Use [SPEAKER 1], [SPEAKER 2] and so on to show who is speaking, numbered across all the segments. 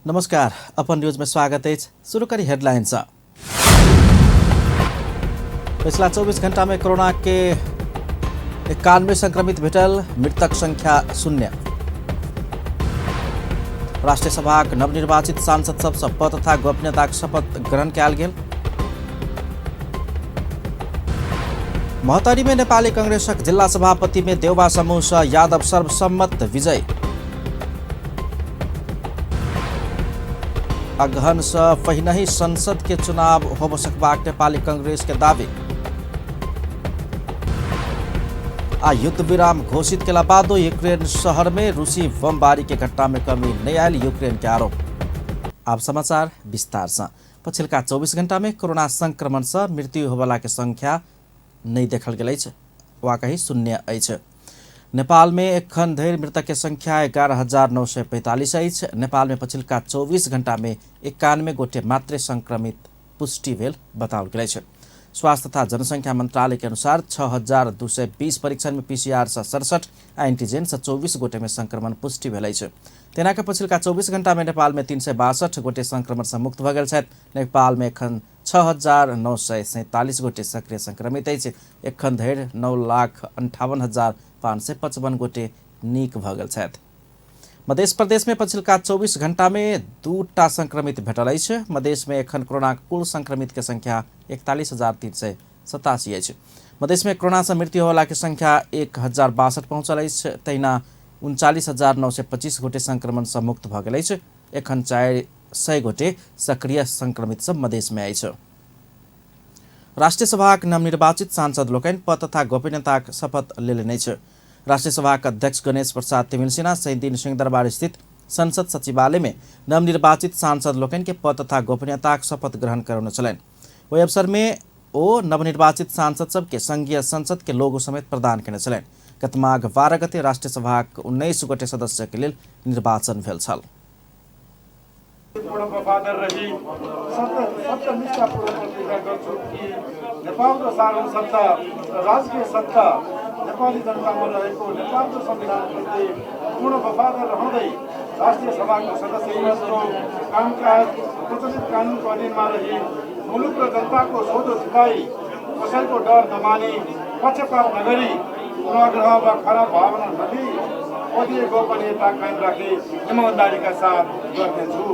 [SPEAKER 1] नमस्कार, अपन न्यूज में स्वागत अछि। शुरू करी हेडलाइन से। पिछला 24 घंटा में कोरोना के 91 संक्रमित भेटल, मृतक संख्या 0। राष्ट्रीय सभाक नवनिर्वाचित सांसद सबसँ पद तथा गोपनीयताक शपथ ग्रहण कयल गेल। महोत्तरी में नेपाली कांग्रेसक जिल्ला सभापति में देउबा समूह से यादव सर्वसम्मत विजय। अगहन से पहिने ही संसद के चुनाव होब सकबाक नेपाली कांग्रेस के दावी। आ युद्ध विराम घोषित केला बादो यूक्रेन शहर में रूसी बमबारी के घटना में कमी नहीं आयल यूक्रेन के आरोप। आप समाचार विस्तार से। पछिल्का 24 घंटा में कोरोना संक्रमण से मृत्यु होबला के संख्या नहीं देखल गेल अछि वा कही 0 अछि। नेपाल में एखन धरि मृतक के संख्या 11,945 अछि। नेपाल में पछिल्का 24 घंटा में 91 गोटे मात्रै संक्रमित पुष्टि भेल बताओल गेल अछि। स्वास्थ्य तथा जनसंख्या मंत्रालय के अनुसार 6,220 परीक्षण में पीसीआर से 67 आ एंटीजन से 24 गोटे में संक्रमण पुष्टि भेल अछि। तेना के पछिल्का 24 घंटा में नेपाल में 362 गोटे संक्रमण से मुक्त भऽ गेल छथि। नेपाल में एखन 6,947 गोटे सक्रिय संक्रमित अछि। एखन धरि 9,58,555 गोटे नीक भऽ गेल छथि। मध्य प्रदेश में पछिल्का 24 घंटा में 2 संक्रमित भेटल अछि। मधेश में एखन कोरोना कुल संक्रमित के संख्या 41,387 अछि। मधेश में कोरोना से मृत्यु होला के संख्या 1,062 पहुँचल अछि। तहिना 39,925 गोटे संक्रमण से मुक्त भऽ गेल अछि। एखन 400 गोटे सक्रिय संक्रमित सब मधेश में अछि। राष्ट्रीय सभाक नवनिर्वाचित सांसद लोकनि पद तथा गोपनीयताक शपथ लेलनि अछि। राष्ट्रीय सभाक अध्यक्ष गणेश प्रसाद तिमिल्सिना शनिदिन सिंहदरबार स्थित संसद सचिवालय में नवनिर्वाचित सांसद लोकनि के पद तथा गोपनीयताक शपथ ग्रहण करौने छलनि। ओहि अवसर में ओ नवनिर्वाचित सांसद सबके संघीय संसद के लोगो समेत प्रदान केने छलनि। गत माघ 12 गते राष्ट्रीय सभाक 19 गोटे सदस्य के लेल निर्वाचन भेल छल।
[SPEAKER 2] पूर्ण वफादार रही सत्यनिष्ठापूर्वक प्रतिज्ञा गर्छु कि नेपालको सार्वभौम सत्ता र राजकीय सत्ता नेपाली जनतामा रहेको नेपालको संविधानप्रति पूर्ण वफादार रहँदै राष्ट्रिय सभाको सदस्य पदको कामकाज प्रचलित कानुनको अधीनमा रही मुलुक र जनताको सोझो झुकाई कसैको डर नमानी पक्षपात नगरी पूर्वाग्रह वा खराब भावना नलिई पदीय गोपनीयता कायम राखी इमान्दारीका साथ गर्नेछु।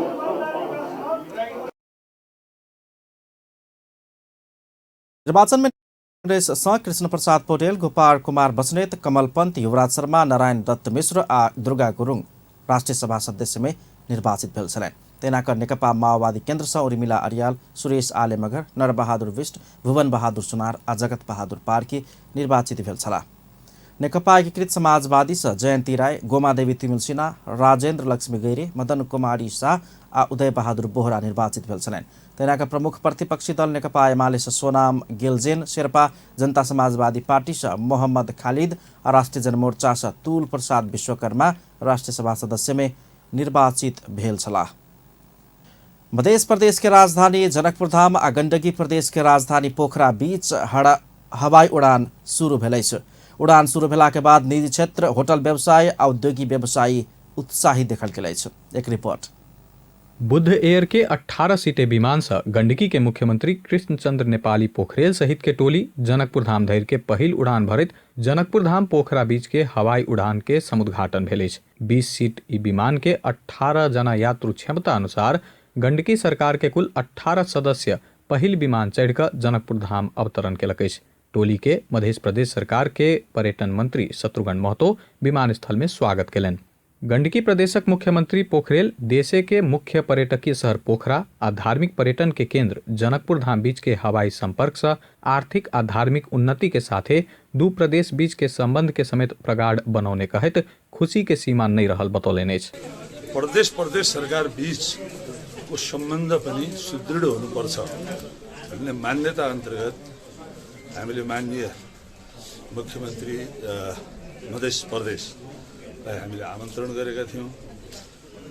[SPEAKER 1] निर्वाचन में कांग्रेस सँ कृष्ण प्रसाद पौडेल, गोपाल कुमार बस्नेत, कमल पंत, युवराज शर्मा, नारायण दत्त मिश्र आ दुर्गा गुरुङ राष्ट्रीय सभा सदस्य में निर्वाचित भेल छलनि। तेना कऽ नेकपा माओवादी केन्द्र सँ उर्मिला अरियाल, सुरेश आले मगर, नरबहादुर विष्ट, भुवन बहादुर सुनार आ जगत बहादुर पार्की निर्वाचित भेल छलाह। नेकपा एकीकृत समाजवादी सँ जयन्ती राय, गोमादेवी तिमिल्सिना, राजेन्द्र लक्ष्मी गैरे, मदन कुमारी शाह आ उदय बहादुर बोहरा निर्वाचित भेल छलनि। तेना कऽ प्रमुख प्रतिपक्षी दल नेकपा एमाले सँ सोनाम गेलजेन शेर्पा, जनता समाजवादी पार्टी सँ मोहम्मद खालिद आ राष्ट्रिय जनमोर्चा सँ तुल प्रसाद विश्वकर्मा राष्ट्रिय सभा सदस्य में निर्वाचित भेल छलाह। मध्य प्रदेश के राजधानी जनकपुरधाम आ गण्डकी प्रदेश के राजधानी पोखरा बीच हवाई उड़ान शुरू भेल अछि। उड़ान शुरू भेला के बाद निजी क्षेत्र, होटल व्यवसाय आ औद्योगिक व्यवसायी उत्साही देखल गेल अछि। एक रिपोर्ट।
[SPEAKER 3] बुद्ध एयर के 18 सीटे विमान से गंडकी के मुख्यमंत्री कृष्णचंद्र नेपाली पोखरेल सहित के टोली जनकपुर धाम धरि के पहिल उड़ान भरैत जनकपुर धाम पोखरा बीच के हवाई उड़ान के समुद्घाटन भेल अछि। 20 सीट ई विमान के 18 जना यात्रु क्षमता अनुसार गंडकी सरकार के कुल 18 सदस्य पहिल विमान चढ़िकऽ जनकपुर धाम अवतरण केलक अछि। टोली के मध्य प्रदेश सरकार के पर्यटन मंत्री शत्रुघ्न महतो विमानस्थल में स्वागत केलनि। गंडकी प्रदेशक मुख्यमंत्री पोखरेल देशे के मुख्य पर्यटकीय शहर पोखरा आ धार्मिक पर्यटन के केंद्र जनकपुर धाम बीच के हवाई संपर्क से आर्थिक आ धार्मिक उन्नति के साथे दू प्रदेश बीच के संबंध के समेत प्रगाढ़ बनौने कहैत खुशी के सीमा नहीं रहल बतौलनि अछि।
[SPEAKER 4] प्रदेश प्रदेश सरकार बीच को सम्बन्ध पनि सुदृढ हुनुपर्छ भन्ने मान्यता अन्तर्गत हामीले माननीय मुख्यमन्त्री मध्य प्रदेशलाई हामीले आमन्त्रण गरेका थियौँ।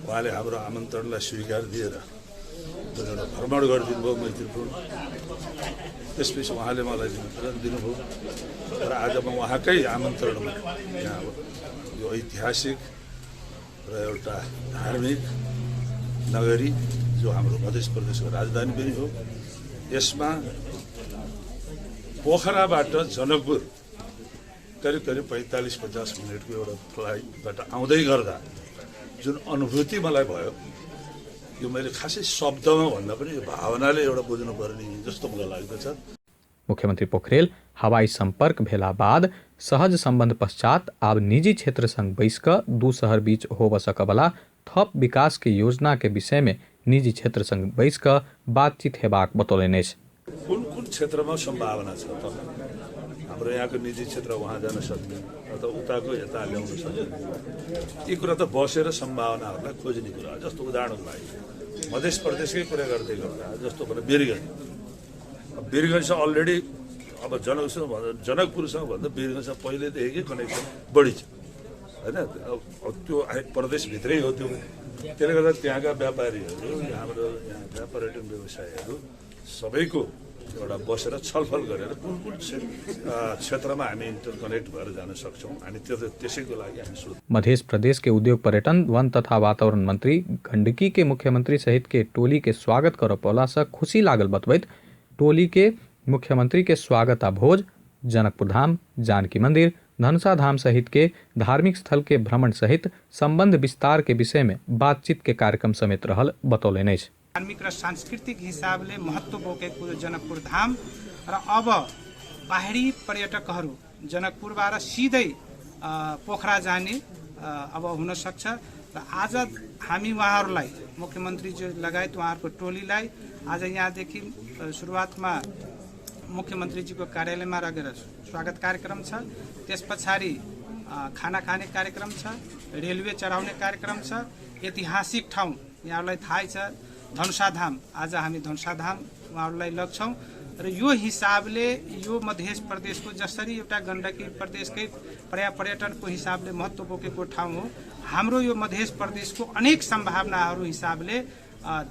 [SPEAKER 4] उहाँले हाम्रो आमन्त्रणलाई स्वीकार दिएर जुन एउटा भ्रमण गरिदिनु भयो मैत्रीपूर्ण, त्यसपछि उहाँले मलाई निमन्त्रण दिनुभयो र आज म उहाँकै आमन्त्रणमा यहाँ यो ऐतिहासिक र एउटा धार्मिक नगरी जो हाम्रो मध्य प्रदेशको राजधानी पनि हो, यसमा पोखराबाट जनकपुर करिब करिब 45-50 मिनटको एउटा फ्लाइटबाट आउँदै गर्दा जुन अनुभूति मलाई भयो, यो मैले खासै शब्दमा भन्दा पनि यो भावनाले एउटा बुझ्नुपर्ने जस्तो मलाई लाग्दछ।
[SPEAKER 3] मुख्यमंत्री पोखरेल हवाई संपर्क भेला बाद सहज संबंध पश्चात आब निजी क्षेत्र संग बैस कऽ दू शहर बीच होबऽ सकऽवला थप विकास के योजना के विषय में निजी क्षेत्र संग बैस कऽ बातचीत हेबाक बतौलनि अछि।
[SPEAKER 4] कुन कुन क्षेत्रमा सम्भावना छ त? हाम्रो यहाँको निजी क्षेत्र वहाँ जान सक्ने अथवा उताको यता ल्याउन सक्ने, यी कुरा त बसेर सम्भावनाहरूलाई खोज्ने कुरा हो। जस्तो उदाहरणको लागि मध्य प्रदेशकै कुरा गर्दै गर्दा जस्तो भने वीरगञ्ज, वीरगञ्जसँग अलरेडी अब जनकपुरसँग भन्दा वीरगञ्जसँग पहिल्यैदेखिकै कनेक्सन बढी छ होइन। अब त्यो प्रदेशभित्रै हो त्यो, त्यसले गर्दा त्यहाँका व्यापारीहरू, हाम्रो यहाँका पर्यटन व्यवसायीहरू सबैको एउटा बसेर छलफल गरेर कुन कुन क्षेत्रमा हामी इन्टरकनेक्ट भएर जान सक्छौँ, हामी त्यो त्यसैको लागि हामी सोच।
[SPEAKER 3] मध्य प्रदेश के उद्योग पर्यटन वन तथा वातावरण मंत्री गंडकी के मुख्यमंत्री सहित के टोली के स्वागत करऽ पौला से खुशी लागल बतबैत टोली के मुख्यमंत्री के स्वागत आ भोज जनकपुर धाम, जानकी मंदिर, धनुषा धाम सहित के धार्मिक स्थल के भ्रमण सहित संबंध विस्तार के विषय में बातचीत के कार्यक्रम समेत रहल बतौलनि अछि।
[SPEAKER 5] धार्मिक र सांस्कृतिक हिसाबले महत्त्व बोकेको यो जनकपुर धाम र अब बाहिरी पर्यटकहरू जनकपुरबाट सिधै पोखरा जाने अब हुन सक्छ र आज हामी उहाँहरूलाई मुख्यमन्त्रीज्यू लगायत उहाँहरूको टोलीलाई आज यहाँदेखि सुरुवातमा मुख्यमन्त्रीजीको कार्यालयमा लगेर स्वागत कार्यक्रम छ, त्यस पछाडि खाना खाने कार्यक्रम छ, रेलवे चढाउने कार्यक्रम छ। ऐतिहासिक ठाउँ यहाँहरूलाई थाहै छ धनुषाधाम, आज हामी धनुषाधाम उहाँहरूलाई लग्छौँ र यो हिसाबले यो मध्य प्रदेशको जसरी एउटा गण्डकी प्रदेशकै पर्यटनको हिसाबले महत्त्व बोकेको ठाउँ हो, हाम्रो यो मध्य प्रदेशको अनेक सम्भावनाहरू हिसाबले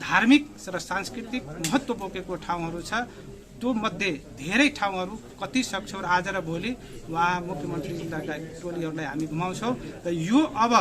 [SPEAKER 5] धार्मिक र सांस्कृतिक महत्त्व बोकेको ठाउँहरू छ। त्यो मध्ये धेरै ठाउँहरू कति सक्छौँ र आज र भोलि उहाँ मुख्यमन्त्री टोलीहरूलाई हामी घुमाउँछौँ र यो अब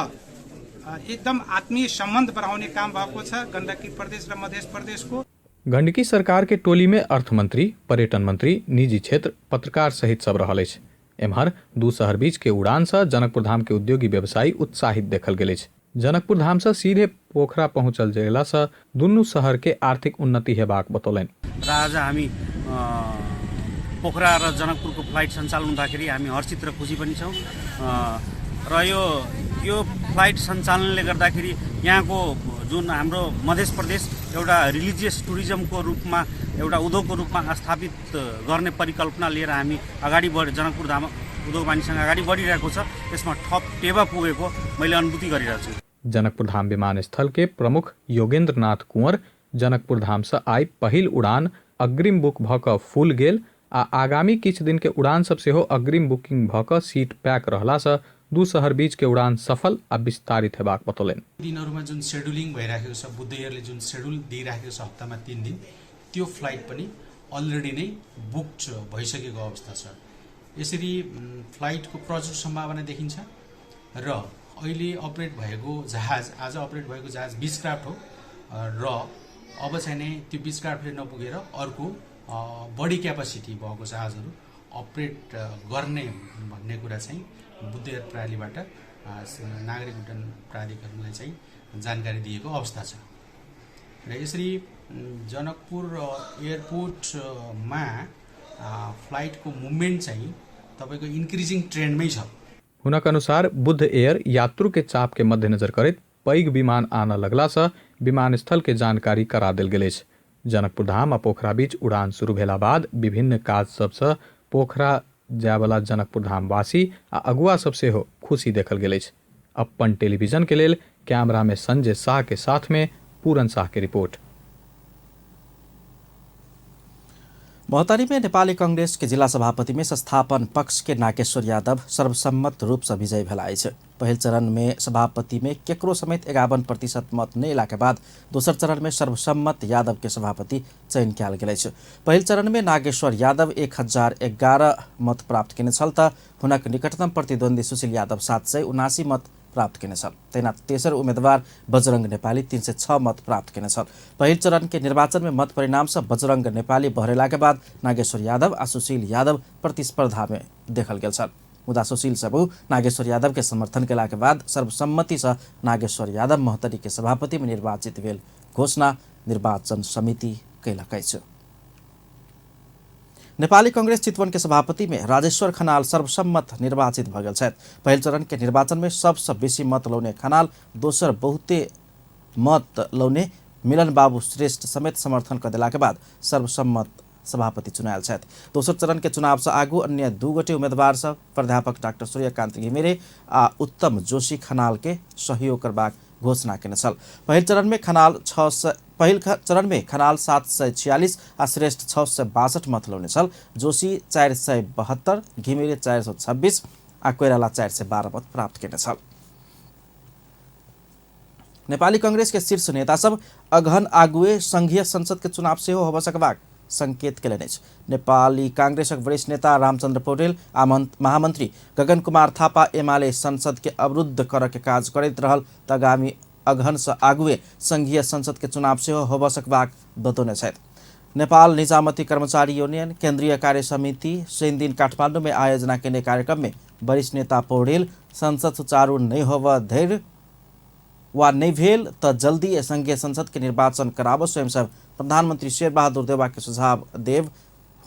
[SPEAKER 5] एकदम आत्मीय सम्बन्ध बढाउने काम भएको छ गण्डकी प्रदेश र मध्य प्रदेशको।
[SPEAKER 3] गण्डकी सरकार के टोली में अर्थमंत्री, पर्यटन मंत्री, निजी क्षेत्र, पत्रकार सहित सब रहल अछि। एम्हर दू शहर बीच के उड़ान से जनकपुर धाम के उद्योगी व्यवसायी उत्साहित देखल गेल अछि। जनकपुर धाम से सीधे पोखरा पहुंचल गेला से दुनू शहर के आर्थिक उन्नति हेबाक बतौलनि।
[SPEAKER 6] र आज हामी पोखरा र जनकपुरको फ्लाइट सञ्चालन हुँदाखेरि हामी हर्षित र खुसी पनि छौँ र यो फ्लाइट सञ्चालनले गर्दाखेरि यहाँको जुन हाम्रो मध्य प्रदेश एउटा रिलिजियस टुरिज्मको रूपमा एउटा उद्योगको रूपमा स्थापित गर्ने परिकल्पना लिएर हामी अगाडि बढ जनकपुर धाम उद्योग वाणिज्यसँग अगाडि बढिरहेको छ, त्यसमा थप टेवा पुगेको मैले अनुभूति गरिरहेको छु।
[SPEAKER 3] जनकपुर धाम विमानस्थल के प्रमुख योगेंद्रनाथ कुंवर जनकपुर धाम से आई पहिल उड़ान अग्रिम बुक भऽ कऽ फुल गेल आ आगामी किछु दिन के उड़ान सब सेहो अग्रिम बुकिंग भऽ कऽ सीट पैक रहला से दू शहर बीच के उड़ान सफल आ विस्तारित हेबाक बतौलनि।
[SPEAKER 7] दिनहरूमा जुन सेड्युलिङ भइराखेको छ, बुद्ध एयरले जुन सेड्युल दिइराखेको छ हप्तामा 3 दिन, त्यो फ्लाइट पनि अलरेडी नै बुक्ड भइसकेको अवस्था छ। यसरी फ्लाइटको प्रचुर सम्भावना देखिन्छ र अहिले अपरेट भएको जहाज, आज अपरेट भएको जहाज बिचक्राफ्ट हो र अब चाहिँ नै त्यो बिचक्राफ्टले नपुगेर अर्को बढी क्यापासिटी भएको जहाजहरू अपरेट गर्ने भन्ने कुरा चाहिँ बुद्ध एयर प्रणालीबाट नागरिक उड्डयन प्राधिकरणलाई चाहिँ जानकारी दिएको अवस्था छ। र यसरी जनकपुर एयरपोर्टमा फ्लाइटको मुभमेन्ट चाहिँ तपाईको इन्क्रिजिङ ट्रेन्डमै छ।
[SPEAKER 3] हुनक अनुसार बुद्ध एयर यात्रु के चाप के मध्यनजर करैत पैघ विमान आनऽ लगला से विमानस्थल के जानकारी करा देल गेल अछि। जनकपुर धाम आ पोखरा बीच उड़ान शुरू भेला बाद विभिन्न काज सबसँ पोखरा जायवला जनकपुर धामवासी आ अगुआ सब सेहो खुशी देखल गेल अछि। अपन टेलीविजन के लेल कैमरा में संजय शाह के साथ में पूरन शाह के रिपोर्ट।
[SPEAKER 1] महोत्तरी में नेपाली कांग्रेस के जिला सभापति में संस्थापन पक्ष के नागेश्वर यादव सर्वसम्मत रूप से विजयी भेला अछि। पहिल चरण में सभापति में केकरो समेत 51% मत नहि अयला के बाद दोसर चरण में सर्वसम्मत यादव के सभापति चयन कयल गेल अछि। पहिल चरण में नागेश्वर यादव 1011 मत प्राप्त केने छल त हुनक निकटतम प्रतिद्वंदी सुशील यादव 779 मत प्राप्त केने छल। तहिना तेसर उम्मेदवार बजरंग नेपाली 306 मत प्राप्त केने छल। पहिल चरण के निर्वाचन में मत परिणाम से बजरंग नेपाली बहरेला के बाद नागेश्वर यादव आ सुशील यादव प्रतिस्पर्धा में देखल गेल छल। मुदा सुशील सबू नागेश्वर यादव के समर्थन केला के बाद सर्वसम्मति से नागेश्वर यादव महोत्तरी के सभापति में निर्वाचित भेल घोषणा निर्वाचन समिति कयलक अछि। नेपाली कांग्रेस चितवन के सभापति में राजेश्वर खनाल सर्वसम्मत निर्वाचित भऽ गेल छथि। पहिल चरण के निर्वाचन में सबसँ बेसी मत लौने खनाल दोसर बहुते मत लौने मिलन बाबू श्रेष्ठ समेत समर्थन कऽ देला के बाद सर्वसम्मत सभापति चुनायल छथि। दोसर चरण के चुनाव से आगू अन्य 2 गोटे उम्मीदवार सब प्राध्यापक डाक्टर सूर्यकांत घिमिरे आ उत्तम जोशी खनाल के सहयोग करबाक घोषणा केने छल। पहिल चरण में खनाल 746 आ श्रेष्ठ 662 मत लौने छल। जोशी 472, घिमिरे 426 आ कोइराला 412 मत प्राप्त केने छल। नेपाली कांग्रेस के शीर्ष नेता सब अगहन आगुए संघीय संसद के चुनाव सेहो होबय सकबाक संकेत केलनि अछि। नेपाली कांग्रेसक वरिष्ठ नेता रामचंद्र पौडेल आ महामंत्री गगन कुमार थापा एमाले संसद के अवरुद्ध करऽ के काज करैत रहल त आगामी अगहन से आगुए संघीय संसद के चुनाव सेहो होबय सकबाक बतौने छथि। नेपाल निजामती कर्मचारी यूनियन केंद्रीय कार्य समिति शनिदिन काठमाडौँ में आयोजना केने कार्यक्रम में वरिष्ठ नेता पौडेल संसद सुचारू नहि होबय धरि वा नहि भेल त जल्दी संघीय संसद के निर्वाचन कराबऽ स्वयं सब प्रधानमन्त्री शेरबहादुर देउवा के सुझाव देव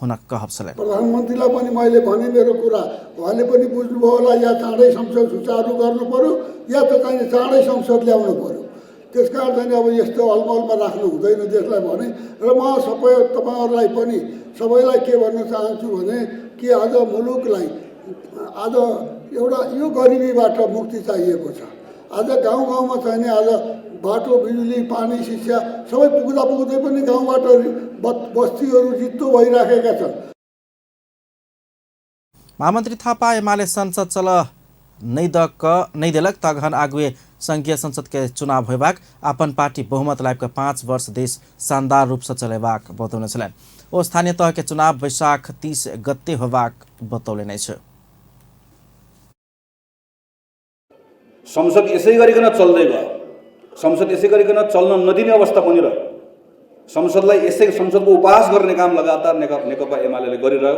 [SPEAKER 1] हुनक कहब छलनि।
[SPEAKER 8] प्रधानमन्त्रीलाई पनि मैले भने मेरो कुरा उहाँले पनि बुझ्नुभयो होला, या चाँडै संसद सुचारू गर्नु पर्यो या त चाहिँ चाँडै संसद ल्याउनु पर्यो। त्यसकारण चाहिँ अब यस्तो अलमलमा राख्नु हुँदैन देशलाई भने। र म सबै तपाईँहरूलाई पनि सबैलाई के भन्न चाहन्छु भने कि आज मुलुकलाई आज एउटा यो गरिबीबाट मुक्ति चाहिएको छ। आज गाउँ गाउँमा चाहिने आज बाटो, बिजुली, पानी, शिक्षा सबै पुग्दा पुग्दै पनि गाउँबाट बस्तीहरू जित्तो भइराखेका छन्।
[SPEAKER 1] महामन्त्री थापा एमाले संसद चल नै देलक त अगहन आगुए संघीय संसद के चुनाव होयबाक अपन पार्टी बहुमत लाबिकऽ 5 वर्ष देश शानदार रूप से चलेबाक बतौने छलनि। ओ स्थानीय तह के चुनाव वैशाख 30 गते होयबाक बतौलनि अछि।
[SPEAKER 9] संसद यसै गरिकन चल्दै गयो, संसद यसै गरिकन चल्न नदिने अवस्था बनिरह्यो। संसदलाई यसै संसदको उपहास गर्ने काम लगातार नेकपा एमाले गरिरह्यो।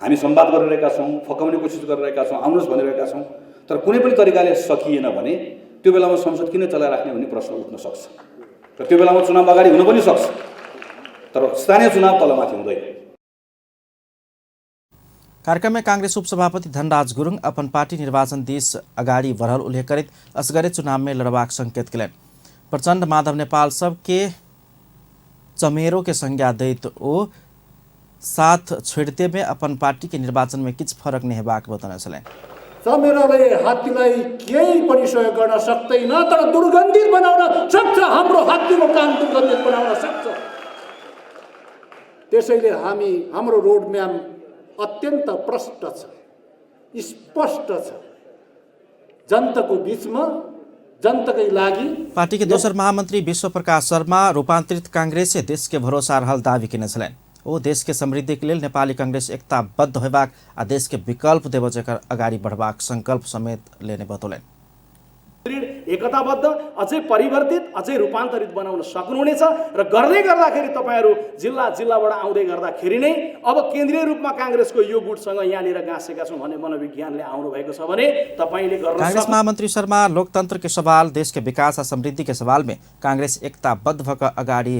[SPEAKER 9] हामी संवाद गरिरहेका छौँ, फकाउने कोसिस गरिरहेका छौँ, आउनुहोस् भनिरहेका छौँ, तर कुनै पनि तरिकाले सकिएन भने त्यो बेलामा संसद किन चलाइराख्ने भन्ने प्रश्न उठ्न सक्छ र त्यो बेलामा चुनाव अगाडि हुन पनि सक्छ, तर स्थानीय चुनाव तलमाथि हुँदैन।
[SPEAKER 1] कार्यक्रम में कांग्रेस उपसभापति धनराज गुरुङ अपन पार्टी निर्वाचन this अगाडि बढ़ल उल्लेख करैत असगरे चुनाव में लड़बाक संकेत केलनि। प्रचण्ड माधव नेपाल सबके चमेरो के संज्ञा दैत ओ साथ छोड़ते में अपन पार्टी के निर्वाचन में किछु फरक नहि हेबाक बतौने छलनि।
[SPEAKER 10] चमेरोले हात्तीलाई केही पनि सहयोग गर्न सक्दैन, तर दुर्गन्धित बनाउन सक्छ। हाम्रो हात्तीको काम दुर्गन्धित बनाउन सक्छ। त्यसैले हामी हाम्रो रोड म्याप अत्यन्त प्रष्ट छ, स्पष्ट छ। जनताको बीचमा जनताकै लागि।
[SPEAKER 1] पार्टी के दोसर महामंत्री विश्व प्रकाश शर्मा रूपांतरित कांग्रेस देश के भरोसा रहल दावी केने छलनि। ओ देश के समृद्धि के लेल नेपाली कांग्रेस एकताबद्ध होयबाक आ देश के विकल्प देबऽ जकर अगाडि बढ़बाक संकल्प समेत लेने बतौलनि।
[SPEAKER 11] एकताबद्ध, अझै परिवर्तित, अझै रूपान्तरित बनाउन सक्नुहुनेछ र गर्दै गर्दाखेरि तपाईहरू जिल्ला जिल्लाबाट आउँदै गर्दाखेरि नै अब केन्द्रीय रूपमा कांग्रेसको यो गुटसँग यहाँनिर गाँसेका छौँ भन्ने मनोविज्ञानले आउनु भएको छ भने तपाईले गर्न
[SPEAKER 1] कांग्रेस महामन्त्री शर्मा लोकतंत्र के सवाल, देश के विकास आ समृद्धि के सवाल में कांग्रेस एकताबद्ध भऽ अगाडि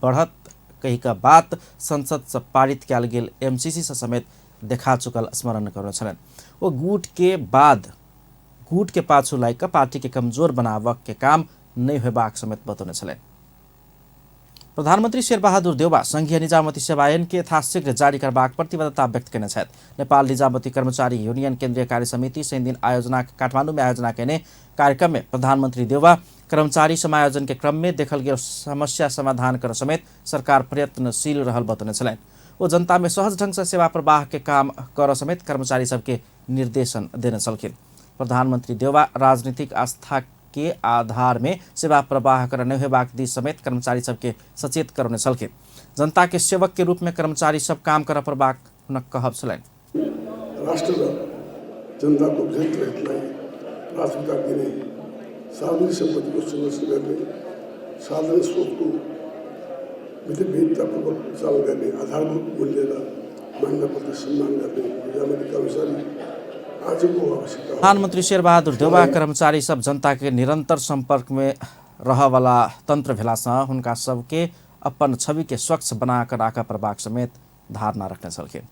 [SPEAKER 1] बढ़त कही का बात संसद से पारित कयल गेल एमसीसी से समेत देखा चुकल स्मरण करने छलनि। ओ गुट के बाद गुट के पाछू लागि कऽ पार्टी के कमजोर बनाबक के काम नहि होयबाक समेत बतौने छलनि। प्रधानमन्त्री शेरबहादुर देउवा संघीय निजामती सेवा ऐन के यथाशीघ्र जारी करबाक प्रतिबद्धता व्यक्त केने छथि। नेपाल निजामती कर्मचारी यूनियन केन्द्रीय कार्य समिति शनिदिन आयोजना काठमाडौँ में आयोजना केने कार्यक्रम में प्रधानमन्त्री देउवा कर्मचारी समायोजन के क्रम में देखल गेल समस्या समाधान कर समेत सरकार प्रयत्नशील रहल बतौने छलनि। ओ जनता में सहज ढंग से सेवा प्रवाह के काम कर समेत कर्मचारी सबके निर्देशन देने छलखिन। प्रधानमन्त्री देउवा राजनीतिक आस्था के आधार में सेवा प्रवाह कर नहि होयबाक दिस समेत कर्मचारी सबके सचेत करौने छलखिन। जनता के सेवक के रूप में कर्मचारी सब काम कर पड़बाक हुनक कहब छलनि।
[SPEAKER 8] राष्ट्र र जनताको हितलाई प्राथमिकता दिने सार्वजनिक सम्पत्तिको संरक्षण गर्ने, साधन स्रोतको मितव्ययितापूर्वक परिचालन गर्ने, आधारभूत मूल्य र मान्यताप्रति सम्मान गर्ने निजामती कर्मचारी आजको आवश्यकता हो।
[SPEAKER 1] प्रधानमन्त्री शेरबहादुर देउवा कर्मचारी सब जनता के निरंतर संपर्क में रहवाला तंत्र भेलासँ हुनका सबके अपन छवि के स्वच्छ बना कर राखऽ पड़बाक समेत धारणा रखने छलखिन।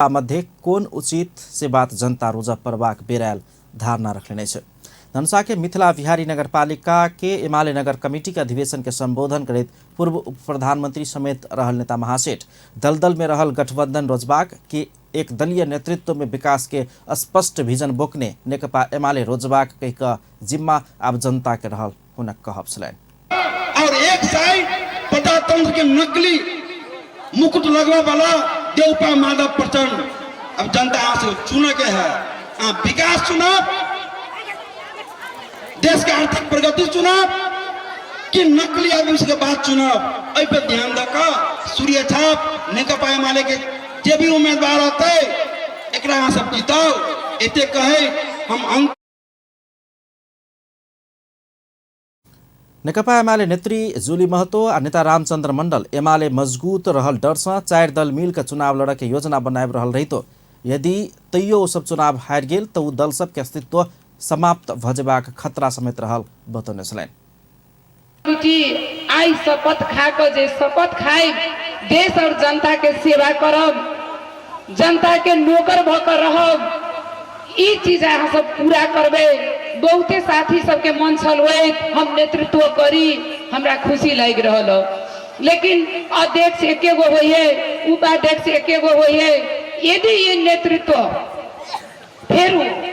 [SPEAKER 1] मध्ये कोन उचित से बात जनता रोजऽ पड़बाक बेर आयल धारणा रखने अछि। धनुषा के मिथिला बिहारी नगरपालिका के एमाले नगर कमिटी के अधिवेशन के संबोधन करैत पूर्व उप प्रधानमंत्री समेत रहल नेता महासेठ दलदल में रहल गठबंधन रोजबाक के एक दलीय नेतृत्व में विकास के स्पष्ट विजन बोकने नेकपा एमाले रोजबाक कहि कऽ जिम्मा आब जनता के रहल हुनक कहब छलनि।
[SPEAKER 12] और एक साइड प्रजातंत्र के नकली मुकुट लगवे वाला देवपा माधव प्रचंड। अब जनता अहाँ से चुने के है, अहाँ विकास चुनाव, देश के आर्थिक प्रगति चुनाव कि नकली आदमी के बात चुनाव। एहि पर ध्यान दऽ कऽ सूर्य छाप नेकपा एमाले के जे भी उम्मीदवार रहतै एकरा अहाँ सब जिताउ। एते कहै हम अंत।
[SPEAKER 1] नेकपा एमाले नेत्री जुली महतो आ नेता रामचंद्र मंडल एमाले मजबूत रहल डरसँ 4 दल मिल के चुनाव लड़े के योजना बनाबि रहल रहितो यदि तैयो ओ सब चुनाव हारि गेल तऽ ओ दल सबके अस्तित्व समाप्त भऽ जेबाक खतरा समेत रहल बतौने छलनि।
[SPEAKER 13] कमिटी आइ शपथ खा कऽ जे शपथ खाइ देश और जनता के सेवा करब, जनता के नौकर भऽ कऽ रहब, ई चीज अहाँ सब पूरा करबै। बहुते साथी सबके मन छल होइत हम नेतृत्व करी, हमरा खुशी लागि रहल हो, लेकिन अध्यक्ष एके गो होइ है, उपाध्यक्ष एके गो होइ है। यदि ई नेतृत्व फेर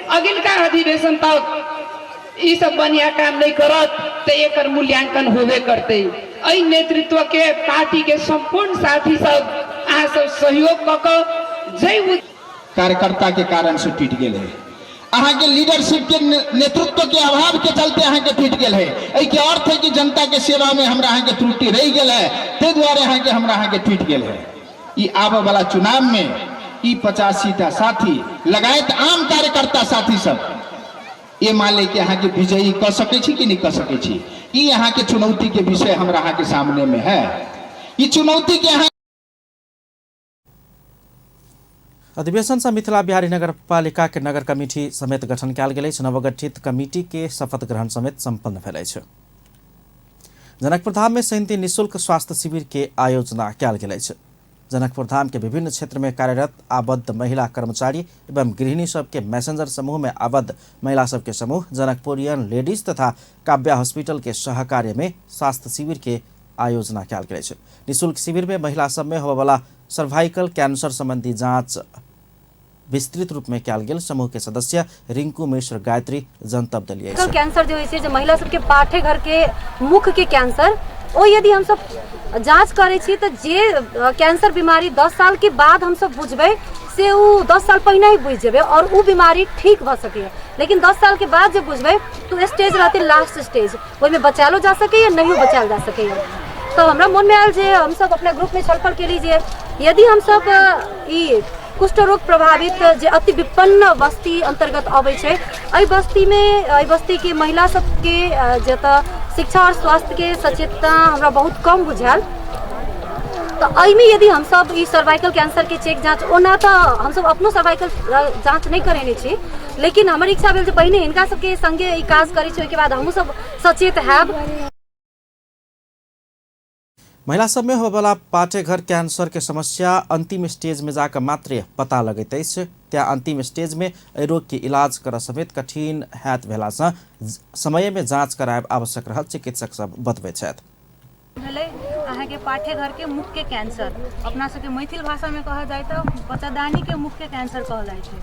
[SPEAKER 13] अगिलका अधिवेशन तक ई सब बढ़िया काम नहीं करत तो एकर मूल्यांकन होबे करते। एहि नेतृत्व के पार्टी के संपूर्ण साथी सब अहाँ सब सहयोग कऽ कऽ जै
[SPEAKER 12] कार्यकर्ता के कारण से टूट गेल है, अहाँ के लीडरशिप के नेतृत्व के अभाव के चलते अहाँ के टूट गेल है। एहि के अर्थ है कि जनता के सेवा में हमरा अहाँ के त्रुटि रहि गेल है, ताहि दुआरे अहाँ के हमरा अहाँ के टूट गेल है। ई आबऽ वाला चुनाव में ई 85टा साथी लगायत आम कार्यकर्ता साथी सब एमाले के अहाँ के विजयी कऽ सकै छी कि नहीं कऽ सकै छी, ई अहाँ के चुनौती के विषय हमरा अहाँ के सामने में है। ई चुनौती के अहाँ
[SPEAKER 1] अधिवेशन से मिथिला बिहारी नगरपालिका के नगर कमिटी समेत गठन कयल गेल अछि। नवगठित कमिटी के शपथ ग्रहण समेत संपन्न भेल अछि। जनकपुर धाम में शनिदिन निःशुल्क स्वास्थ्य शिविर के आयोजना कयल गेल अछि। जनकपुर धाम के विभिन्न क्षेत्र में कार्यरत आबद्ध महिला कर्मचारी एवं गृहिणी सबके मैसेंजर समूह में आबद्ध महिला सबके समूह जनकपुरियन लेडीज तथा काव्या हॉस्पिटल के सहकार्य में स्वास्थ्य शिविर के आयोजना कयल गेल अछि। निःशुल्क शिविर में महिला सब में होबयवला सर्वाइकल कैंसर संबंधी जांच विस्तृत रूप में कयल गेल समूह के सदस्य रिंकू मिश्र गायत्री जनतब देलियै।
[SPEAKER 14] सर्वाइकल कैंसर जे होइ छै, जे महिला सबके पाठे घर के मुख के कैंसर, ओ यदि हमसब जांच करै छी तऽ जे कैंसर बीमारी 10 साल के बाद हमसब बुझबै से उ 10 साल पहिने ही बुझि जेबै और उ बीमारी ठीक भऽ सकैए। लेकिन 10 साल के बाद जे बुझबै तऽ स्टेज रहतै लास्ट स्टेज, ओहिमे बचायलो जा सकैए नहियो बचायल जा सकैए। तऽ हमरा मोनमे आयल जे हमसब अपना ग्रुपमे छलफल केली जे यदि हमसब ई कुष्ठ रोग प्रभावित जे अति विपन्न बस्ती अन्तर्गत अबै छै, एहि बस्तीमे एहि बस्तीके महिला सबके जतऽ शिक्षा आओर स्वास्थ्यके सचेतता हमरा बहुत कम बुझायल, तऽ एहिमे यदि हमसब ई सर्वाइकल कैंसरके चेक जाँच, ओना तऽ हमसब अपनो सर्वाइकल जाँच नहि करेने छी, लेकिन हमर इच्छा भेल जे पहिने हिनका सबके सङ्गे ई काज करै छी, ओहिके बाद हमहूँ सब सचेत हैब।
[SPEAKER 1] महिला सब में होबयवला पाटेघर कैंसर के समस्या अंतिम स्टेज में जाकर मात्र पता लगैत अछि। त्या अंतिम स्टेज में एहि रोग के इलाज करऽ समेत कठिन हैत भेलासँ समय में जांच करायब आवश्यक रहल चिकित्सक सब बतबैत छथि।
[SPEAKER 15] भेलै अहाँके पाठेघरके मुखके कैंसर, अपना सबके मैथिल भाषामे कहल जाय तऽ बच्चादानीके मुखके कैंसर कहल जाइ छै।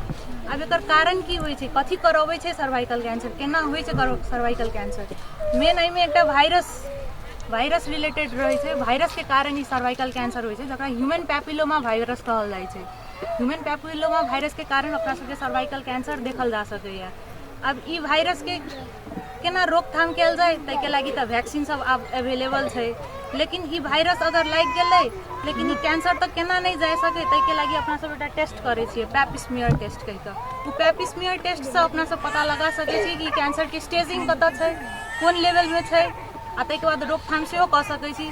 [SPEAKER 15] आब एकर कारण की होइ छै, कथी करबै छै सर्वाइकल कैंसर, केना होइ छै सर्वाइकल कैंसर? मेन एहिमे एकटा वायरस रिलेटेड रहै छै। वायरसके कारण ई सर्वाइकल कैंसर होइ छै, जकरा ह्यूमन पैपिलोमा वायरस कहल जाइ छै। ह्यूमन पैपिलोमा वायरसके कारण अपना सबके सर्वाइकल कैंसर देखल जा सकैए। आब ई वायरसके केना रोकथाम कयल जाय, ताहिके लागि तऽ वैक्सीन सब आब अवेलेबल छै। लेकिन ई वायरस अगर लागि गेलै लेकिन ई कैंसर तक केना नहि जा सकै, ताहिके लागि अपना सब एकटा टेस्ट करै छियै, पैप स्मीयर टेस्ट कहि कऽ। ओ पैप स्मीयर टेस्टसँ अपना सब पता लगा सकै छी कि कैंसरके स्टेजिंग कतऽ छै, कोन लेवलमे छै, आ ताहिके बाद रोकथाम सेहो कऽ सकै छी।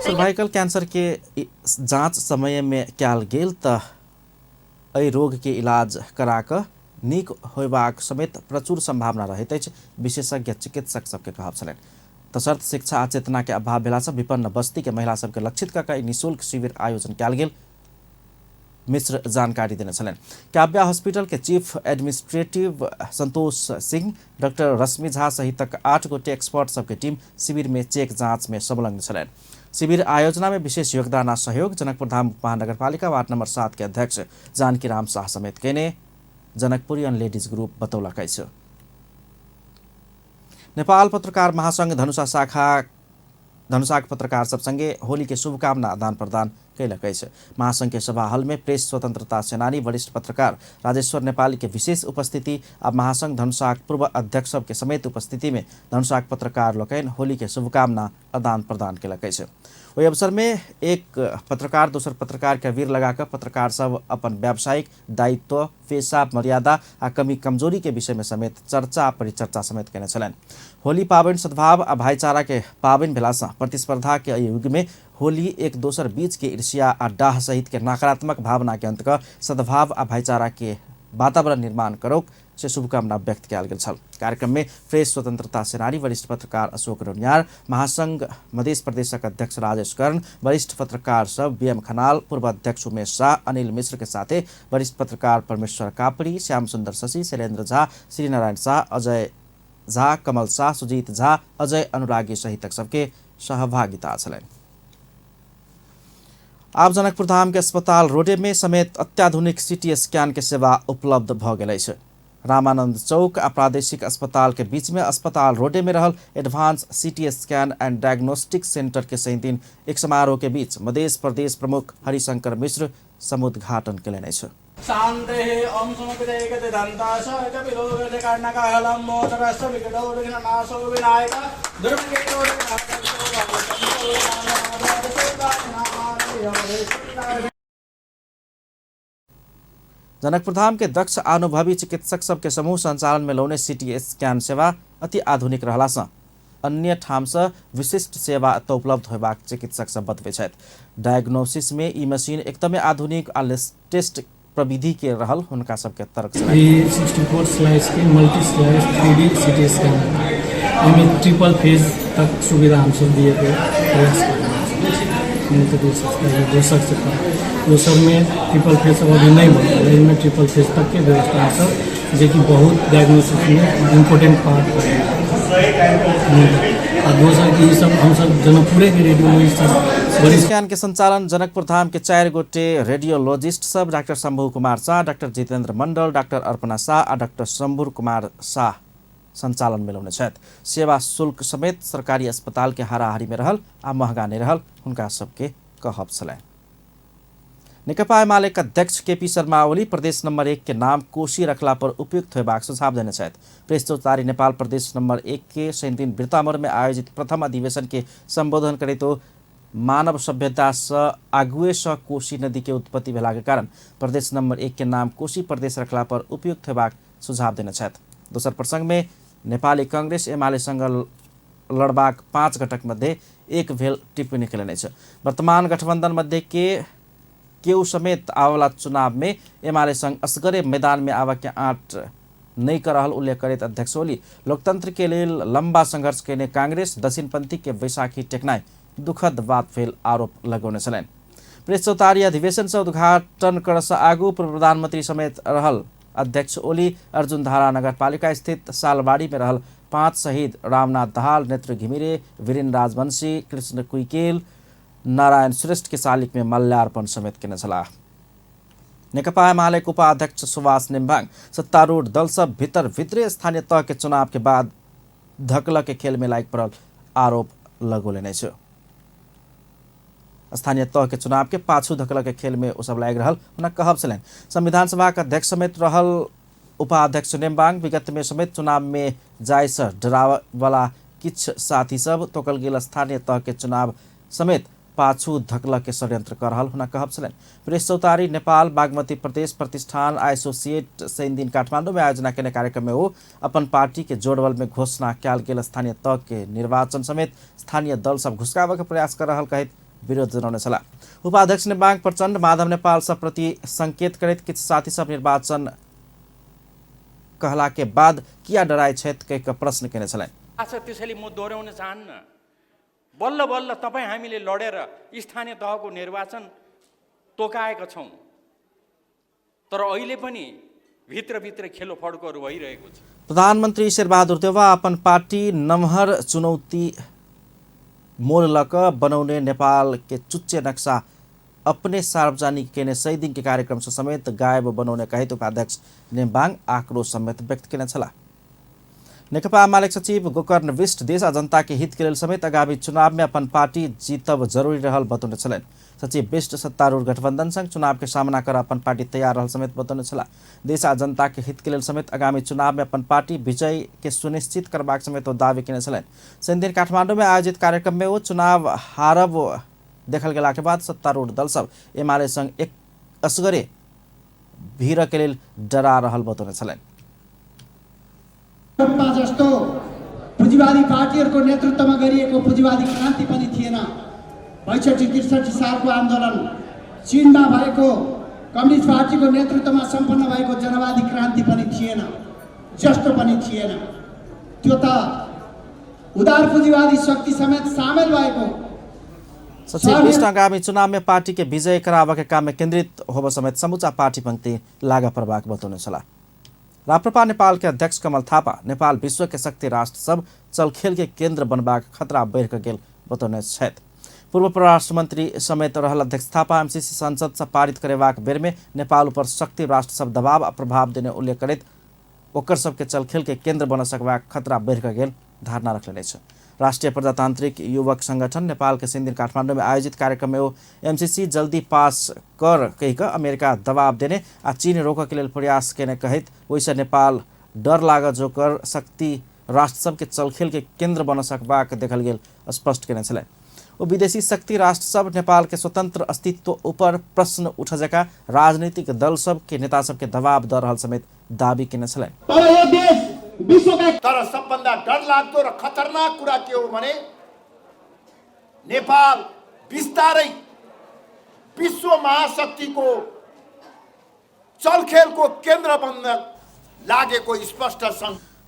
[SPEAKER 1] सर्वाइकल कैंसर के जांच समय में कयल गेल तऽ एहि रोग के इलाज करा कऽ नीक होयबाक समेत प्रचुर संभावना रहैत अछि, विशेषज्ञ चिकित्सक सबके कहब छलनि। तसर्थ शिक्षा आ चेतना के अभाव भेलासँ विपन्न बस्ती के महिला सबके लक्षित कऽ कऽ निःशुल्क शिविर आयोजन कयल गेल मिश्र जानकारी देने छलनि। काव्या हॉस्पिटल के chief administrative Santosh Singh, doctor Rashmi Jha सहितक 8 गोटे एक्सपर्ट सबके टीम शिविर में चेक जांच में संलग्न छलनि। शिविर आयोजना में विशेष योगदान आ सहयोग जनकपुरधाम महानगरपालिका वार्ड नंबर 7 के अध्यक्ष जानकी राम शाह समेत केने जनकपुरियन लेडीज ग्रुप बतौलक अछि। नेपाल पत्रकार महासंघ धनुषा शाखा धनुषाक पत्रकार सब संगे होली के शुभकामना आदान प्रदान कयलक अछि। महासंघ के सभा हल में प्रेस स्वतंत्रता सेनानी वरिष्ठ पत्रकार राजेश्वर नेपाली के विशेष उपस्थिति आ महासंघ धनुषाक पूर्व अध्यक्ष सब के समेत उपस्थिति में धनुषाक पत्रकार लोकनि होली के शुभकामना आदान प्रदान कयलक अछि। ओहि अवसर में एक पत्रकार दोसर पत्रकार के अबीर लगाकर पत्रकार सब अपन व्यावसायिक दायित्व, पेशा मर्यादा आ कमी कमजोरी के विषय में समेत चर्चा परिचर्चा समेत केने छलनि। होली पाबनि सद्भाव आ भाईचारा के पाबनि भेलासँ प्रतिस्पर्धा के एहि युग में होली एक दोसर बीच के ईर्ष्या आ डाह सहित के नकारात्मक भावना के अंत कऽ सद्भाव आ भाईचारा के वातावरण निर्माण करोक से शुभकामना व्यक्त कयल गेल छल। कार्यक्रम में प्रेस स्वतंत्रता सेनानी वरिष्ठ पत्रकार अशोक रौनियार, महासंघ मध्य प्रदेशक अध्यक्ष राजेश कर्ण, वरिष्ठ पत्रकार सब बी.एम. खनाल, पूर्व अध्यक्ष उमेश शाह, अनिल मिश्र के साथे वरिष्ठ पत्रकार परमेश्वर कापड़ी, श्याम सुंदर शशि, शैलेन्द्र झा, श्रीनारायण शाह, अजय झा, कमल शाह, सुजीत झा, अजय अनुरागी सहितक सबके सहभागिता छलनि। आब जनकपुरधाम के अस्पताल रोडे में समेत अत्याधुनिक सीटी स्कैन के सेवा उपलब्ध भ गेल अछि। रामानंद चौक आ प्रादेशिक अस्पताल के बीच में अस्पताल रोडे में रहल advance CT scan and diagnostic centre के शनिदिन एक समारोह के बीच मध्य प्रदेश प्रमुख हरिशंकर मिश्र समुद्घाटन कयलनि अछि। जनकपुरधाम के दक्ष अनुभवी चिकित्सक सबके समूह संचालन में लौने सीटी स्कैन सेवा अति आधुनिक रहलासँ अन्य ठामसँ विशिष्ट सेवा एतऽ उपलब्ध होयबाक चिकित्सक सब बतबै छथि। डायग्नोसिस में ई मशीन एकदमै आधुनिक आ लेटेस्ट प्रविधि के रहल हुनका सबके तर्क छलनि।
[SPEAKER 16] ई 64 स्लाइस के multi slice 3D CT scan एहिमे ट्रिपल फेज तक सुविधा हमसब दिए के प्रयास कर रहल छी। दोसर से दोसर में ट्रिपल फेज सब अभी नहीं बनल, एहिमे ट्रिपल फेज तक के व्यवस्था सब जेकि बहुत डायग्नोसिस में इम्पोर्टेंट पार्ट है। आ दोसर की सब हमसब जनकपुरे के रेडियोलॉजिस्ट सब
[SPEAKER 1] स्कैन के संचालन जनकपुरधाम के 4 गोटे रेडियोलॉजिस्ट सब डॉक्टर शंभु कुमार शाह, डॉक्टर जितेंद्र मंडल, डॉक्टर अर्पणा शाह आ डॉक्टर शंभु कुमार शाह संचालन में लौने छथि। सेवा शुल्क समेत सरकारी अस्पताल के हाराहारी में रहल आ महंगा नहीं रहल हुनका सबके कहब छलनि। नेकपा एमाले के अध्यक्ष केपी शर्मा ओली प्रदेश नंबर 1 के नाम कोशी रखला पर उपयुक्त होयबाक सुझाव देने छथि। प्रेस चौतारी नेपाल प्रदेश नंबर 1 के शनिदिन बिरतामर में आयोजित प्रथम अधिवेशन के संबोधन करैत मानव सभ्यता सँ आगुए सँ कोशी नदी के उत्पत्ति भेला के कारण प्रदेश नंबर 1 के नाम कोशी प्रदेश रखला पर उपयुक्त होयबाक सुझाव देने छथि। दोसर प्रसंग में नेपाली कांग्रेस एमाले संग लड़बाक 5 घटक मध्ये एक भेल टिप्पणी कयलनि अछि। वर्तमान गठबंधन मध्ये के केहू समेत आवाला चुनाव में एमाले संग असगरे मैदान में आवा के आँट नहीं कर रहल उल्लेख करैत अध्यक्ष ओली लोकतंत्र के लेल लंबा संघर्ष केने कांग्रेस दक्षिणपंथी के बैसाखी टेकनाइ दुखद बात भेल आरोप लगौने छलनि। प्रेस चौतारी अधिवेशन से उद्घाटन करसँ आगू पूर्व प्रधानमंत्री समेत रहल अध्यक्ष ओली अर्जुनधारा नगरपालिका स्थित सालबाड़ी में रहल 5 शहीद रामनाथ दाहाल, नेत्र घिमिरे, वीरेन राजवंशी, कृष्ण कुइकेल, नारायण श्रेष्ठ के शालिक में माल्यार्पण समेत केने छलाह। नेकपा एमाले के उपाध्यक्ष सुभाष निम्बाङ सत्तारूढ़ दल सब भीतर भित्रे स्थानीय तह के चुनाव के बाद धकल के खेल में लागि पड़ल आरोप लगौलनि अछि। स्थानीय तह के चुनाव के पाछू धकल के खेल में ओ सब लागि रहल हुनक कहब छलनि। संविधान सभा के अध्यक्ष समेत रहल उपाध्यक्ष नेम्बाङ विगत में समेत चुनाव में जाय से डरावला किछु साथी सब तोकल गेल स्थानीय तह के चुनाव समेत पाछू धकल के षड्यंत्र कर रहल हुनक कहब छलनि। प्रेस चौतारी नेपाल बागमती प्रदेश प्रतिष्ठान एसोसिएट शनि दिन काठमांडू में आयोजना केने कार्यक्रम में ओ अपन पार्टी के जोड़बल में घोषणा कयल गेल स्थानीय तह के निर्वाचन समेत स्थानीय दल सब घुसकाबऽ के प्रयास कर रहल कहैत विरोध जनौने छलाह। उपाध्यक्ष नेबाङ प्रचण्ड माधव नेपाल सब प्रति संकेत करैत किछु साथी सब निर्वाचन कहला के बाद किया डराइ छथि कहि कऽ प्रश्न केने छलनि।
[SPEAKER 17] अच्छा, त्यसैले म दोहोऱ्याउन चाहन्न, बल्ल बल्ल तपाईँ हामीले लडेर स्थानीय तहको निर्वाचन तोकाएका छौँ, तर अहिले पनि भित्रभित्र खेलो फड्कोहरू भइरहेको छ।
[SPEAKER 1] प्रधानमन्त्री शेरबहादुर देउवा अपन पार्टी नमहर चुनौती मोल लऽ कऽ बनौने नेपाल के चुच्चे नक्शा अपने सार्वजनिक केने 100 दिन के कार्यक्रम से समेत गायब बनौने कहैत उपाध्यक्ष नेम्बाङ आक्रोश समेत व्यक्त केने छलाह। नेकपा एमाले सचिव गोकर्ण विष्ट देश आ जनता के हित के लेल समेत आगामी चुनाव में अपन पार्टी जीतब जरूरी रहल बतौने छलनि। सचिव विष्ट सत्तारूढ़ गठबंधन संग चुनाव के सामना कर अपन पार्टी तैयार रहल समेत बतौने छलाह। देश आ जनता के हित के लेल समेत आगामी चुनाव में अपन पार्टी विजय के सुनिश्चित करबाक समेत ओ दावी केने छलनि। शनिदिन काठमांडू में आयोजित कार्यक्रम में ओ चुनाव हारब देखल गेला के बाद सत्तारूढ़ दल सब एमाले संग एक असगरे भीड़ के लेल डरा रहल बतौने छलनि।
[SPEAKER 18] जस्तो पुँजीवादी पार्टीहरूको नेतृत्वमा गरिएको पुँजीवादी क्रान्ति पनि थिएन। 62-63 सालको आन्दोलन, चीनमा भएको कम्युनिस्ट पार्टीको नेतृत्वमा सम्पन्न भएको जनवादी क्रान्ति पनि थिएन, जस्तो पनि थिएन। त्यो त उदार पुँजीवादी शक्ति समेत सामेल भएको।
[SPEAKER 1] सचिव विष्ट आगामी चुनाव में पार्टी के विजय कराबऽ के काम में केंद्रित होब समेत समूचा पार्टी पंक्ति लागऽ पड़बाक बतौने छलाह। राप्रपा नेपाल के अध्यक्ष कमल थापा नेपाल विश्व के शक्ति राष्ट्र सब चलखेल के केंद्र बनबाक खतरा बढ़ि कऽ गेल बतौने छथि। पूर्व परराष्ट्र मंत्री समेत रहल अध्यक्ष थापा एमसीसी संसद से पारित करेबाक बेर में नेपाल ऊपर शक्ति राष्ट्र सब दबाव आ प्रभाव देने उल्लेख करैत ओकर सबके चलखेल के केंद्र बन सकबाक खतरा बढ़ि कऽ गेल धारणा रखने अछि। राष्ट्रिय प्रजातांत्रिक युवक संगठन नेपाल के शनिदिन काठमांडू में आयोजित कार्यक्रम में ओ एमसीसी जल्दी पास कर कहि कऽ अमेरिका दबाव देने आ चीन रोकऽ के लेल प्रयास केने कहैत ओहिसँ नेपाल डर लागऽ जोकर शक्ति राष्ट्र सबके चलखेल के केंद्र बन सकबाक देखल गेल स्पष्ट केने छलनि। ओ विदेशी शक्ति राष्ट्र सब नेपाल के स्वतंत्र अस्तित्व ऊपर प्रश्न उठ जका राजनीतिक दल सब के नेता सबके दबाव दऽ रहल समेत दावी केने छलनि।
[SPEAKER 19] तर सबभन्दा डरलाग्दो र खतरनाक कुरा के हो भने नेपाल बिस्तारै विश्व महाशक्तिको चलखेलको केन्द्र बन्न लागेको स्पष्ट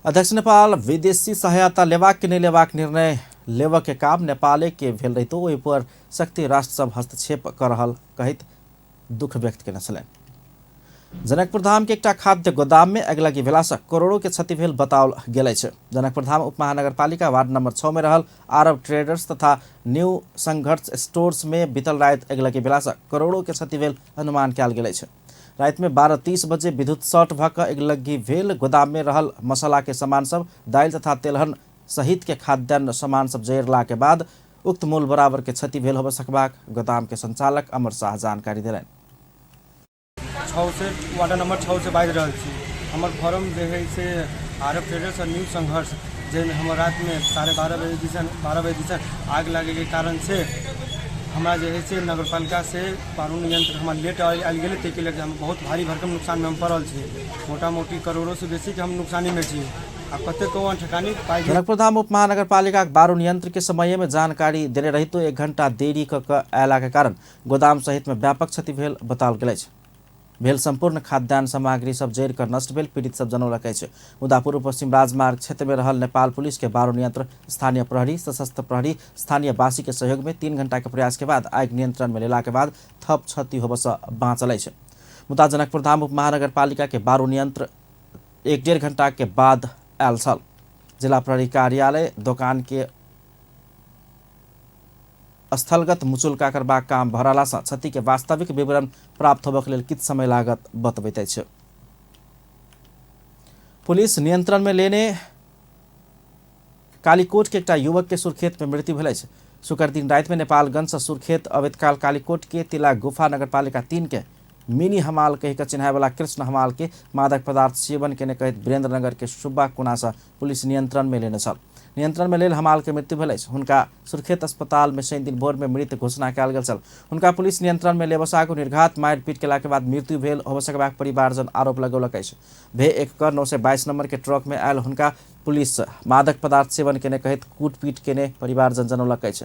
[SPEAKER 1] अध्यक्ष नेपाल विदेशी सहायता लेबाक कि नहि लेबाक निर्णय लेबऽ के काम नेपाले के भेल रहितो ओहि पर शक्ति राष्ट्र सब हस्तक्षेप कर रहल कहैत दुख व्यक्त केने छलनि। जनकपुर धाम के एकटा खाद्य गोदाम में अगिलगी भेलासँ करोड़ों के क्षति भेल बताओल गेल अछि। जनकपुर धाम उपमहानगरपालिका वार्ड नंबर 6 में रहल आरब ट्रेडर्स तथा न्यू संघर्ष स्टोर्स में बीतल राति अगिलगी भेलासँ करोड़ों के क्षति भेल अनुमान कयल गेल अछि। राति में 12:30 बजे विद्युत शॉर्ट भऽ कऽ अगिलगी भेल गोदाम में रहल मसाला के सामान सब, दालि तथा तेलहन सहित के खाद्यान्न सामान सब जरला के बाद उक्त मूल बराबर के क्षति भेल होबय सकबाक गोदाम के संचालक अमर शाह जानकारी देलनि।
[SPEAKER 20] 6 से वार्ड नंबर 6 से बाजि रहल छी। हमर फॉर्म जे है से आरब ट्रेडर्स और न्यू संघर्ष, जाहिमे हमर रातिमे 12:30 बजे दिसन 12 बजे दिसन आग लागैके कारण से हमरा जे है से नगरपालिका से बारूण यंत्र हमर लेट आयल गेलै, ताहिके लऽ कऽ हम बहुत भारी भरकम नुकसानमे हम पड़ल छी। मोटा मोटी करोड़ों से बेसीके हम नुकसानीमे छी। आ कतेको ठेकानी पाइ।
[SPEAKER 1] जनकपुर धाम उपमहानगरपालिका बारूण यंत्र के समय में जानकारी देने रहितो 1 घंटा देरी कऽ कऽ अयला के कारण गोदाम सहित में व्यापक क्षति भेल बताओल गेल अछि। भेल संपूर्ण खाद्यान्न सामग्री सब जरि कऽ नष्ट भेल पीड़ित सब जनौलक अछि। मुदा पूर्व पश्चिम राजमार्ग क्षेत्र में रहल नेपाल पुलिस के बारूण यंत्र, स्थानीय प्रहरी, सशस्त्र प्रहरी, स्थानीय वासी के सहयोग में 3 घंटा के प्रयास के बाद आगि नियंत्रण में लेला के बाद थप क्षति होबसँ बाँचल अछि। मुदा जनकपुर धाम उपमहानगरपालिका के बारूण यंत्र 1-1.5 घंटा के बाद आयल छल। जिला प्रहरी कार्यालय दोकान के स्थलगत मुचुल्का करबाक काम भऽ रहलासँ क्षति के वास्तविक विवरण प्राप्त होबक लेल किछु समय लागत बतबैत अछि। पुलिस नियंत्रण में लेने कालीकोट के एकटा युवक के सुर्खेत में मृत्यु भेल अछि। शुक्र दिन राति में नेपालगंज से सुर्खेत अबैत काल कालीकोट के तिला गुफा नगरपालिका 3 के मिनी हमाल कहि कऽ चिन्हायवला कृष्ण हमाल के मादक पदार्थ सेवन केने कहैत वीरेंद्रनगर के सुब्बा कोना से पुलिस नियंत्रण में लेने छल। नियंत्रण में लेल हमाल के मृत्यु भेल अछि। हुनका सुर्खेत अस्पताल में शनि दिन भोर में मृत घोषणा कयल गेल छल। हुनका पुलिस नियंत्रण में लेबस आगू निर्घात मारिपीट केला के बाद मृत्यु भेल होबय सकबाक परिवारजन आरोप लगौलक अछि। भे 1 क 922 नंबर के ट्रक में आयल हुनका पुलिस मादक पदार्थ सेवन केने कहैत कूटपीट केने परिवारजन जनौलक अछि।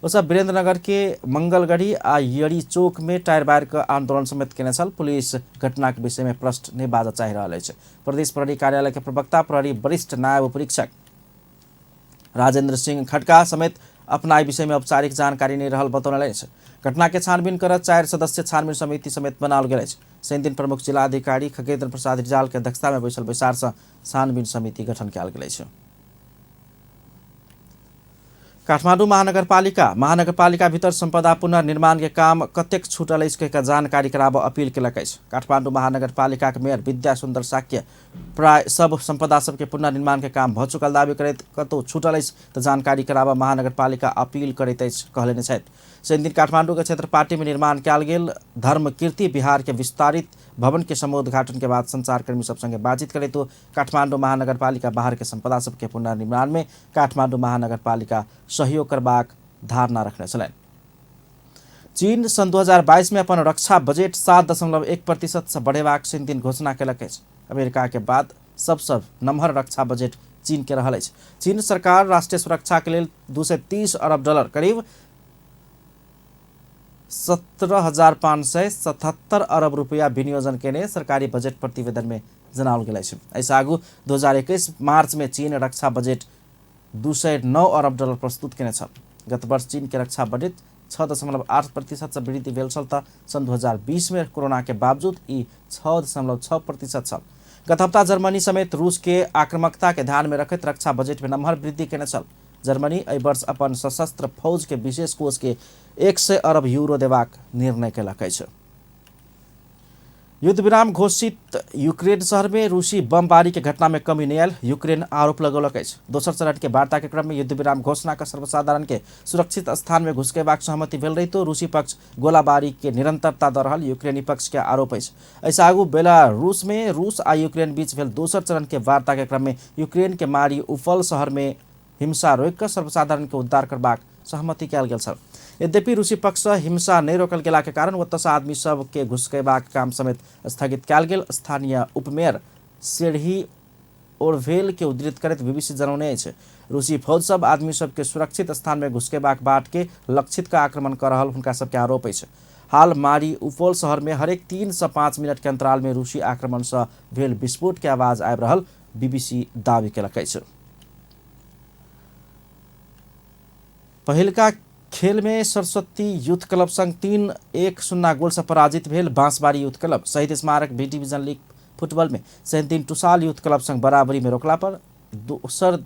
[SPEAKER 1] ओसब वीरेंद्रनगर के मंगलगढ़ी आ यरी चौक में टायर बार के आंदोलन समेत केने छल। पुलिस घटना के विषय में प्रश्न नहीं बाजऽ चाहि रहल अछि। प्रदेश प्रहरी कार्यालय के प्रवक्ता प्रहरी वरिष्ठ नायब उपरीक्षक राजेंद्र सिंह खड़का समेत अपना विषय में औपचारिक जानकारी नहीं रहल बतौने अछि। घटना के छानबीन कर 4 सदस्य छानबीन समिति समेत बनाओल गेल अछि। शनि दिन प्रमुख जिलाधिकारी खगेंद्र प्रसाद रिजाल के अध्यक्षता में बैसल बैसार से छानबीन समिति गठन कयल गेल अछि। काठमाडौँ महानगरपालिका भीतर सम्पदा पुनर्निर्माण के काम कतेक छूटल अछि कहि जानकारी कराबऽ अपील केलक अछि। काठमाडौँ महानगरपालिका के मेयर विद्या सुन्दर साक्य प्राय सब सम्पदा सबके पुनर्निर्माण के काम भऽ चुकल दावी करैत कतौ छूटल अछि तऽ जानकारी कराबऽ महानगरपालिका अपील करैत अछि कहलनि छथि। शनि दिन काठमाडौँ के क्षेत्रपाटी में निर्माण कयल गेल धर्मकीर्ति विहार के विस्तारित भवन के समूहोद्घाटन के बाद संचारकर्मी सब संगे बातचीत करैत काठमाडौँ महानगरपालिका बाहर के सम्पदा सबके पुनर्निर्माण में काठमाडौँ महानगरपालिका सहयोग करबाक धारणा रखने छलनि। चीन सन् 2022 में अपन रक्षा बजट 7.1% से बढ़ेबाक शनि दिन घोषणा केलक अछि। अमेरिका के बाद सबसँ नमहर रक्षा बजट चीन के रहल अछि। चीन सरकार राष्ट्रीय सुरक्षा के लेल 230 अरब डॉलर करीब 17,577 अरब रुपया विनियोजन केने सरकारी बजट प्रतिवेदन में जनाओल गेल अछि। एहिसँ आगू 2021 मार्च में चीन रक्षा बजट 209 अरब डॉलर प्रस्तुत केने छल। गत वर्ष चीन के रक्षा बजट 6.8% से वृद्धि भेल छल तऽ सन् 2020 में कोरोना के बावजूद ई 6.6% छल। गत हप्ता जर्मनी समेत रूस के आक्रामकता के ध्यान में रखैत रक्षा बजट में नमहर वृद्धि केने छल। जर्मनी एहि वर्ष अपन सशस्त्र फौज के विशेष कोष के 100 अरब यूरो देबाक निर्णय केलक अछि। युद्ध विराम घोषित यूक्रेन शहर में रूसी बमबारी के घटना में कमी नहीं आयल यूक्रेन आरोप लगौलक अछि। दोसर चरण के वार्ता के क्रम में युद्ध विराम घोषणा क सर्वसाधारण के सुरक्षित स्थान में घुसकेबाक सहमति भेल रहितो रूसी पक्ष गोलाबारी के निरंतरता दऽ रहल यूक्रेनी पक्ष के आरोप अछि। एहिसँ आगू बेलारूस में रूस आ यूक्रेन बीच भेल दोसर चरण के वार्ता के क्रम में यूक्रेन के मारी उफल शहर में हिंसा रोकि कऽ सर्वसाधारण के उद्धार करबाक सहमति कयल गेल छल। यद्यपि रूसी पक्ष सँ हिंसा नहि रोकल गेला के कारण ओतऽसँ आदमी सब के घुसकेबाक काम समेत स्थगित कयल गेल। स्थानीय उपमेयर सेरही ओरवेल के उद्धृत करैत बीबीसी जनौने अछि। रूसी फौज सब आदमी सब के सुरक्षित स्थान में घुसकेबाक बाट के लक्षित कऽ आक्रमण कऽ रहल हुनका सबके आरोप अछि। हाल मारी उपोल शहर में हरेक 3 से 5 मिनट के अंतराल में रूसी आक्रमण सँ भेल विस्फोट के आवाज आबि रहल बीबीसी दावी केलक अछि। पहिलका खेल में सरस्वती यूथ क्लब संग 3-1-0 गोल से पराजित भेल बांसबाड़ी यूथ क्लब। शहीद स्मारक बी डिवीजन लीग फुटबॉल में शनि दिन टुसाल यूथ क्लब संग बराबरी में रोकला पर दोसर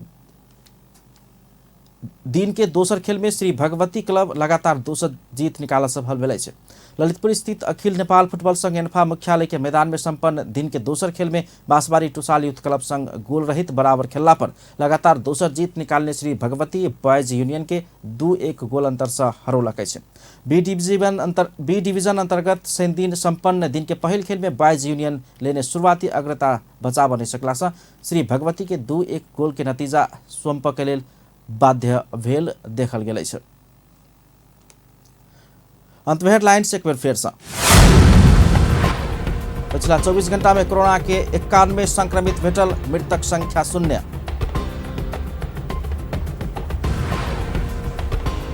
[SPEAKER 1] दिन के दोसर खेल में श्री भगवती क्लब लगातार दोसर जीत निकालऽ सफल भेल अछि। ललितपुर स्थित अखिल नेपाल फुटबॉल संघ एन्फा मुख्यालय के मैदान में संपन्न दिन के दोसर खेल में बांसबाड़ी टुसाल यूथ क्लब संग गोल रहित बराबर खेलला पर लगातार दोसर जीत निकालने श्री भगवती बॉयज यूनियन के 2-1 गोल अंतर से हरौलक अछि। बी डिवीजन अंतर्गत शनि दिन संपन्न दिन के पहिल खेल में बॉयज यूनियन लेने शुरुआती अग्रता बचाव नहीं सकला से श्री भगवती के 2-1 गोल के नतीजा स्वम्प के लेल बाध्य भेल देखल गेल अछि। अंत में हेडलाइंस एक बेर फेर से। पिछला 24 घंटा में कोरोना के 91 संक्रमित भेटल, मृतक संख्या 0।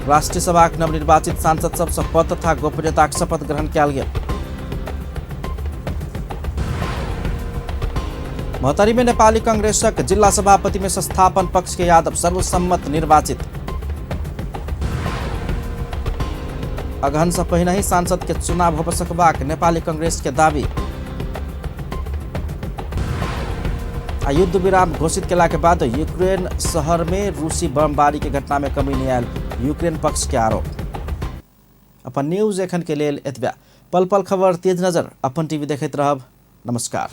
[SPEAKER 1] राष्ट्रीय सभाक नवनिर्वाचित सांसद सबसँ पद तथा गोपनीयताक शपथ ग्रहण कयल गेल। महोत्तरी में नेपाली कांग्रेसक जिला सभापति में संस्थापन पक्ष के यादव सर्वसम्मत निर्वाचित। अगहन से पहिने ही सांसद के चुनाव हो सकबाक नेपाली कांग्रेस के दावी। आ युद्ध विराम घोषित केला के बाद यूक्रेन शहर में रूसी बमबारी के घटना में कमी नहीं आयल यूक्रेन पक्ष के आरोप। अपन न्यूज एखन के लेल एतबे। पल पल खबर तेज नजर अपन टीवी देखैत रहब। नमस्कार।